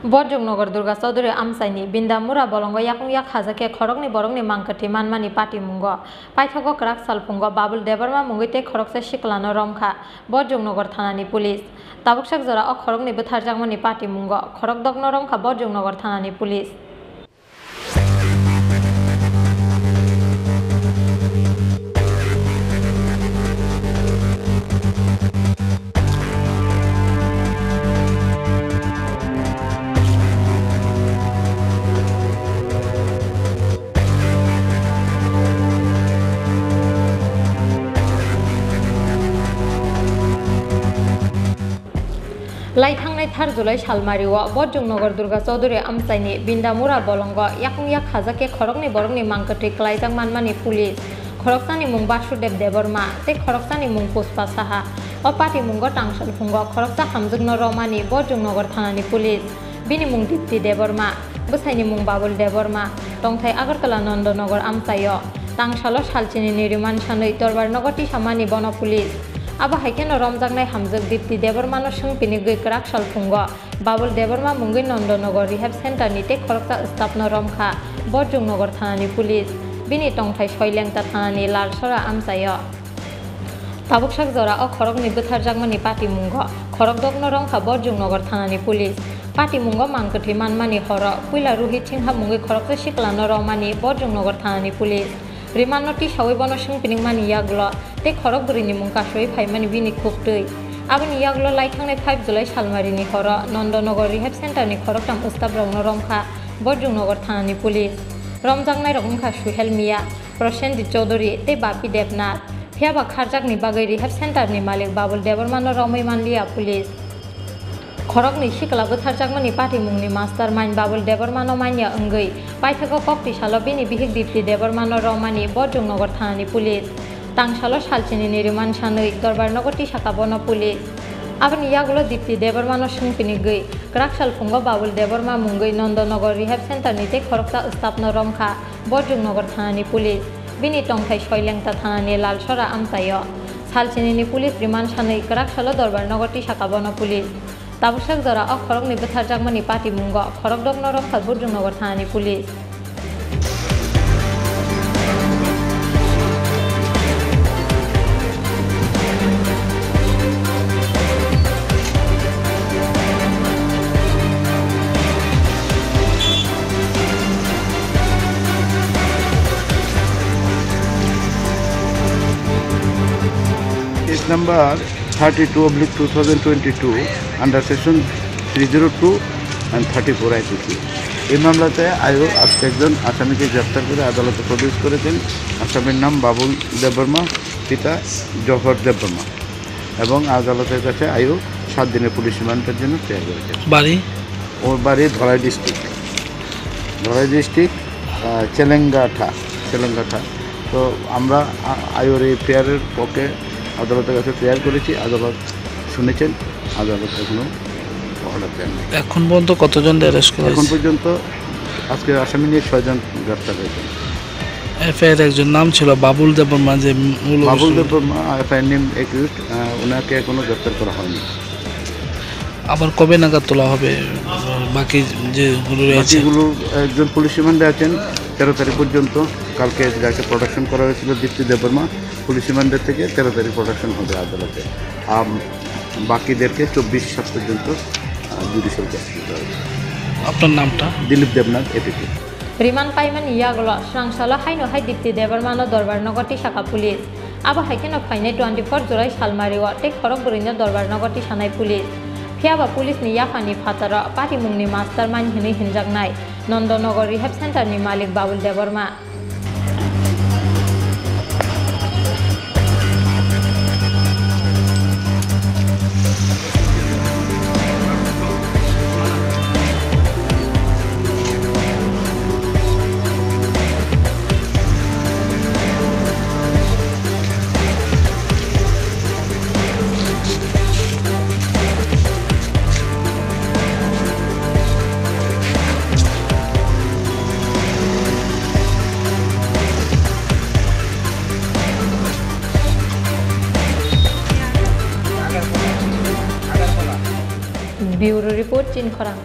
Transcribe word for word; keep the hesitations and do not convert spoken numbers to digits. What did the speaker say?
Borjongnogo Durga Chaudhury amchaini Bindamura bolongo yakung yak hajakhe khoroknwi borokni mangkwthwi manmani patimungo paithago kwrak salphungo Babul Debbarma mungwi tei khoroksa siklano romkha Borjongnogo thanani police. Tabuksak jora o khoroknwi bwtharjakmani patimungo khorokdokno romkha Borjongnogo thanani police. Lai thangnai thar July salmario Borjongnogo Durga Chaudhury amchaini Bindamura bolongo yakung yak hajakhe khoroknwi borokni mangkwthwi kwlaijak manmani police. Khoroksani mung Basudev Debbarma tei khoroksani mung Pushpa Saha. O patimungo tangsalphungo khoroksa hamjwkno romani Borjongnogo thanani police. Bini mung Dipti Debbarma, bwsaini mung Babul Debbarma, tongthai Agartala Nondonogo amchaio. Tangsalo salchinini remand sanwi dorbar nogo tisamani bono police. Abo hai kheno romjaknai hamjwk Dipti Debbarmano swng pinigwi kwrak salphungo Babul Debbarma mungwi Nondonogo Rehab Center ni tei khoroksa staff no romkha Borjongnogo thanani police. Bini tongthai Soilengta thanani Lalsora amchaio. Tabuksak jora o khoroknwi bwtharjakmani patimungo khorokdokno romkha Borjongnogo thanani police. Patimungo mangkwthwi manmani horo puila Rohit Singha mungwi khoroksa siklano romani Borjongnogo thanani police. Remand no tisawi bono swng pinigmani yagulo tei khorok bwrwini mung kasui phaimani bini khuktwi. Aboni yagulo lai thangnai five July salmarini horo Nondonogo Rehab Center ni khoroktham staff rokno romkha Borjongnogo thanani police. Romjaknai rok wngkha Suhel Mia, Prosenjit Chaudhury tei Bapi Debnath. Phiyaba kharjakni bagwi Rehab Center ni malik Babul Debbarma no romwi manliya police. Khoroknwi sikla bwtharjakmani patimungni mastermind Babul Debbarmano manya wngwi paithago kokti salo bini bihik Dipti Debbarmano romani Borjongnogo thanani police. Tangsalo salchinini remand sanwi dorbar nogo tisakha bono police. Aboni yagulo Dipti Debbarmano swng pinigwi kwrak salphungo Babul Debbarma mungwi Nondonogo Rehab Center ni tei khoroksa staff no romkha Borjongnogo thanani police. Bini tongthai Soilengta thanani Lalsora amchaio. Salchinini police remand sanwi kwrak salo dorbar nogo tisakha bono police. Tabuksak jora o khoroknwi bwtharjakmani patimungo khorokdokno romkha Borjongnogo thanani police. Case number thirty-two oblique two thousand twenty-two under section three zero two and thirty-four I P C। এই মামলাতে আইও আজকে একজন আসামিকে গ্রেপ্তার করে আদালতে প্রডিউস করেছেন। আসামির নাম বাবুল দেববর্মা, পিতা জহর দেববর্মা, এবং আদালতের কাছে আইও সাত দিনের পুলিশ রিমান্ডের জন্য প্রেয়ার করেছেন। বাড়ি? ওর বাড়ি ধলাই ডিস্ট্রিক্ট, ধলাই ডিস্ট্রিক্ট, আহ, চেলেঙ্গাঠা, চেলেঙ্গাঠা। তো আমরা আ-, আইওর এই প্রেয়ারের পক্ষে আদালতের কাছে প্রেয়ার করেছি, আদালত শুনেছেন, আদালত এখনো অর্ডার দেননি। এখন পর্যন্ত কতজনকে অ্যারেস্ট করা এখন হয়েছে? পর্যন্ত আজকে আসামি নিয়ে ছয়জন গ্রেপ্তার হয়েছেন। এফআইআর একজন নাম ছিল বাবুল দেববর্মা, যে মূল বাবুল অভিযুক্ত। দেববর্মা, এফআইআর নেম অ্যাকিউজড, আহ, ওনাকে এখনো গ্রেপ্তার করা হয়নি। আবার কবে নাগাদ তোলা হবে, আহ, বাকি যেগুলো রয়েছে? বাকিগুলো একজন পুলিশ রিমান্ডে আছেন তেরো তারিখ পর্যন্ত। কালকে যাকে প্রোডাকশন করা হয়েছিল দীপ্তি দেববর্মা, পুলিশ রিমান্ডের থেকে তেরো তারিখ প্রোডাকশন হবে আদালতে। আর বাকিদেরকে চব্বিশ সাত পর্যন্ত, আহ, জুডিশিয়াল কাস্টডিতে দেওয়া হয়েছে। আপনার নামটা? Dilip Debnath, APP. Remand paimani yagulo swrangsalo haino hai Dipti Debbarmano dorbar nogo tisakha police. Abo hai kheno phainai twenty-four July salmario tei khorok bwrwino dorbar nogo tisanai police. Phiyaba police ni yaphani phataro patimungni mastermind hinwi hinjaknai Nondonogo Rehab Center ni malik Babul Debbarma. Bureau Report, Chinkhorang.